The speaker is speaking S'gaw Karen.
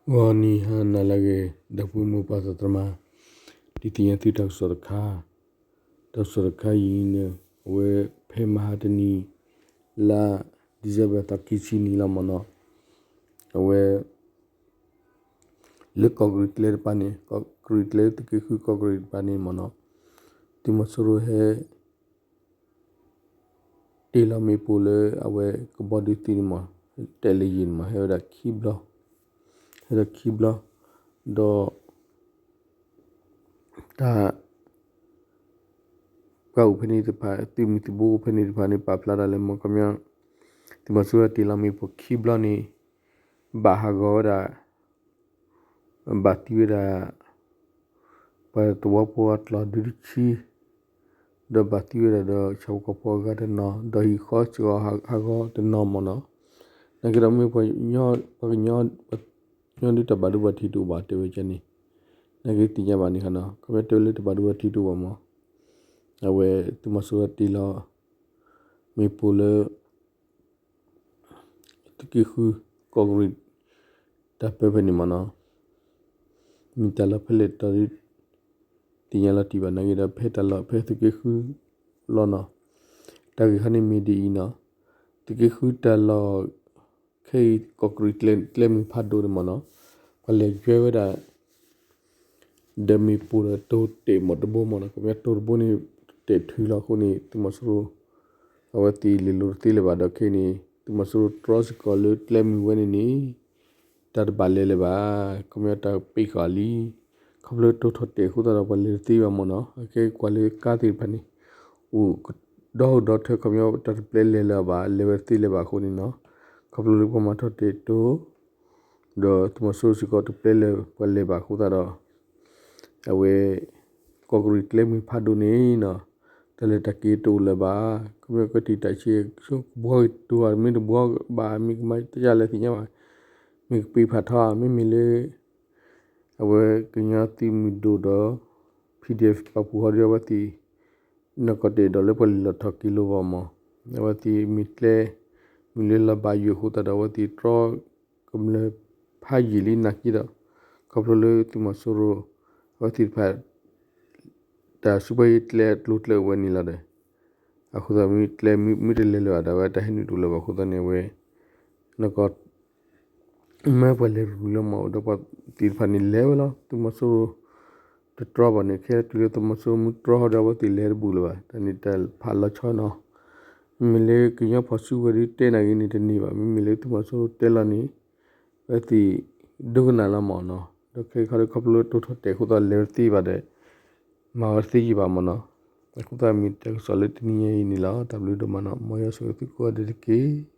ဂီၤနံၤဟါနၤလၢအဂ့ၤ ဒီပုၢ်ဝဲၢ်မိၢ်ပၢ်သးသမါ, ဒုးသ့ၣ်ညါသုတၢ်ကစီၣ်တခါ, တၢ်ကစီၣ်တခါအံၤန့ၣ် အဝဲဖဲမဟါတနံၤ လါ December သီခံဆံနံၤလီၤမ့ၢ်နီၤ, အဝဲ လၢကီၢ်ကရံၣ်ကျဲတပၤန့ၣ် ကီၢ်ကရံၣ်ကျဲ သုးက့ဃုကီၢ်ကရံၣ်တပၤန့ၣ်မ့ၢ်နီၤ, သုးမီၤစိရိၤဟဲ တ့ၢ်လီၤမ့ၣ်ပိၢ်လၢအဝဲကဘီဒုးသုးန့ၣ်မ့ၢ် တဲလၢယံၤန့ၣ်မ့ၢ် ဟဲဝဲဒၣ်ခံဘျီ, ဟဲဒၣ်ခံဘျီ, ဒီး တၢ် ပှၤအိၣ်ဖဲန့ၣ်တဖၣ် သုးမုၢ်သံၣ်ဘိဖဲန့ၣ်တဖၣ်န့ၣ် ပာ်ဖျါတၢ်လၢမ့ၢ်ခီပညီ သုးမီၤစိရိၤတ့ၢ်လီၤမ့ၣ်ပိၢ်ခံဘျီန့ၣ် ဘၣ်ဟးဂီၤဝဲဒၣ် ဘၣ်သံဝဲဒၣ် ပှၤသဝီဖိအကျိၤဒုတဆံ, ဒီးဘၣ်သံဝဲဒၣ်ဒီးဆၣ်ဖိကီၢ်ဖိအဂၤတနီၤ ဒီးဟံၣ်ဃီစ့ၢ်ကီးဟးဂီၤတနီၤမ့ၢ်နီၤ, နာ်က့ဒီးမ့ၢ်ပှၤ ပှၤကညီဒုးတၢ်ဘၣ်ဒိဘၣ်ထံးတအိၣ်ဘၣ်တဲဝဲန့ၣ်, နာ်က့သ့ၣ်ညါဘၣ်န့ၣ်ခါနီၤ ခီပညီတဲဝဲလၢတၢ်ဘၣ်ဒိဘၣ်ထံးတအိၣ်ဘၣ်မ့ၢ်, အဝဲသုးမီၤစိရိၤတ့ၢ်လီၤ မ့ၣ်ပိၢ်လၢ သုးက့ဃု ကီၢ်ကရံၣ် တၢ်ပၢဖဲန့ၣ်မ့ၢ်နီၤ, မ့ၢ်တၢ်လီၢ်ဖဲလဲၣ်တီၤဒုး သ့ၣ်ညါလီၤတံၢ်ဘၣ် နာ်က့ဒီးဖဲတၢ်လီၢ်ဖဲသုးက့ဃုလီၤနီၤ, တၢ်ဂ့ၢ်ခါန့ၣ်မ့ၢ်ဒ်အံၤနီၤ, သုးက့ဃုတၢ်လီၢ် ခဲအံၤ ကီၢ်ကရံၣ်ကျဲမုၢ်ဖးဒိၣ်န့ၣ်မ့ၢ်နီၤ, ပှၤလဲၤယွဲဝဲဒၣ် ဒီးမ့ၣ်ပိၢ်ဒီးတိၤတဲာ်မ့ၢ်တဘိမ့ၢ်နီၤ, ခီပညီတိၤတဘိန့ၣ် တဲာ်ထုးလီၤအဃိန့ၣ် သုးမီၤစိရိၤ အဝဲသ့ၣ်လဲၤလိၤတသ့လၢၤဘၣ်ဒီးခဲအံၤန့ၣ် သုးမီၤစိရိၤတြီစ့ၢ်ကီးလၢကျဲမုၢ်ဝဲန့ၣ်န့ၣ် တၢ်တဘၣ်လဲၤလၢၤဘၣ်, ခီပညီတၢ်ပ့းဃာ်လံ, ခီဖျိတိၤထီၣ်တဲာ်အဃိသတးဒီးပှၤလဲၤတသ့ဘၣ်မ့ၢ်နီၤ, အခဲကွၢ်လၢကါသ့ၣ်တဖၣ်န့ၣ် အိၣ်ဒီဟီၣ်ဒီထၢ ခီပညီတၢ်တပျဲလဲၤလၢၤဘၣ် လဲၤဝဲတသ့လၢၤဘၣ်အဃိန့ၣ်နီၤ, ခီဖျိလၢပှၤမၤထီၣ်တဲာ်တိၤ ဒီးသုးမီၤစိရိၤစ့ၢ်ကီးတပျဲလၢၤပှၤလဲၤဘၣ်အဃိသတးဒီး အဝဲ ကီၢ်ကရံၣ်ကျဲမုၢ်ဖးဒိၣ်န့ၣ်နီၤ, တၢ်လဲၤတၢ်က့ၤတအိၣ်လၢၤဘၣ်, ခီပညီကထံၣ်တၢ်ဆံး ကဘှီက့ၤတိၤဧါ မ့ၢ်တဘှီဘၣ် မ့ၢ်ကမၤတၢ်လဲၤသ့ၣ်ညါဘၣ်, မ့ၢ်ကပ့းဖးထီဧါ မ့မ့ၢ်လၢ အဝဲကညီသုးမုၢ်ဒိၣ်ဒီး PDF ပာ်ဖှိၣ်ဃီဒီးအဝဲသ့ၣ် နီၢ်ကီၢ်တအဲၣ်ဒိးလၢပှၤလဲၤလီၤထီၣ်က့ၤလိာ်ဘၣ်မ့ၢ်, အဝဲသ့ၣ်မ့ၢ်ကျဲ မ့ၢ်လၢလီၤဘၣ်ယိၣ်အဃိသတးဒီး အဝဲသ့ၣ်တြီကမျၢၢ်ဖးယံာ်လံနာ်က့ဒီး ခီဖျိလၢသုးမီၤစိရိၤ အဝဲသ့ၣ်တဖၣ် တၢ်စုဖီယံာ်ကျဲအကျိၤကျဲအိၣ်ဝဲန့ၣ်လီၤဒီး အဃိသတးမ့ၢ်ကျဲမ့ၢ်တလဲၤလၢၤဘၣ်ဒီး အဝဲတၢ်ဟဲနုာ်တအိၣ်လၢၤဘၣ်အဃိသတးန့ၣ် အဝဲ နီၢ်ကီၢ် မ့ၢ်ပှၤလဲၤရူၤလၢမ့ၢ်အိၣ်ဒီးပှၤသ့ၣ်တဖၣ်န့ၣ်လဲၤဝဲလီၤ. သုးမီၤစိရိၤတတြီဘၣ်န့ၣ် ခဲတုၤလၢသုးမီၤစိရိၤမ့ၢ်တြီဃီဒီး အဝဲသ့ၣ်လဲၤတဘူးလၢၤဘၣ်. တၢ်န့ၣ်တၢ်ဖးလီၤဆီနီၤ. မ့မ့ၢ်လၢကညီဖီၣ်စုကဝဲၤဒုးတဲနာ်က့န့ၣ်တန့ၢ်ဘၣ်. မ့မ့ၢ်လၢသုးမီၤစိရိၤတဲလီၤန့ၣ် အဝဲသ့ၣ်ဒိကနၣ်လီၤမ့ၢ်နီၤ. ဒီးခဲခါဒုးခီဖျိလၢတိၢ်ထီၣ်တဲာ်အဃိသတးလဲၤဝဲတသ့ဘၣ်ဒီး မၤဝဲတသ့ယံာ်ဘၣ်မ့ၢ်နီၤ. အဃိသတးမ့ၢ်တၢ်ကစီၣ်လၢတနံၤညါအံၤန့ၣ်လီၤ. တၢ်ဘျုးဒိၣ်မးနီၤ. မ်ယွၤဆိၣ်ဂ့ၤသုကိးဂၤဒဲးတက့ၢ်.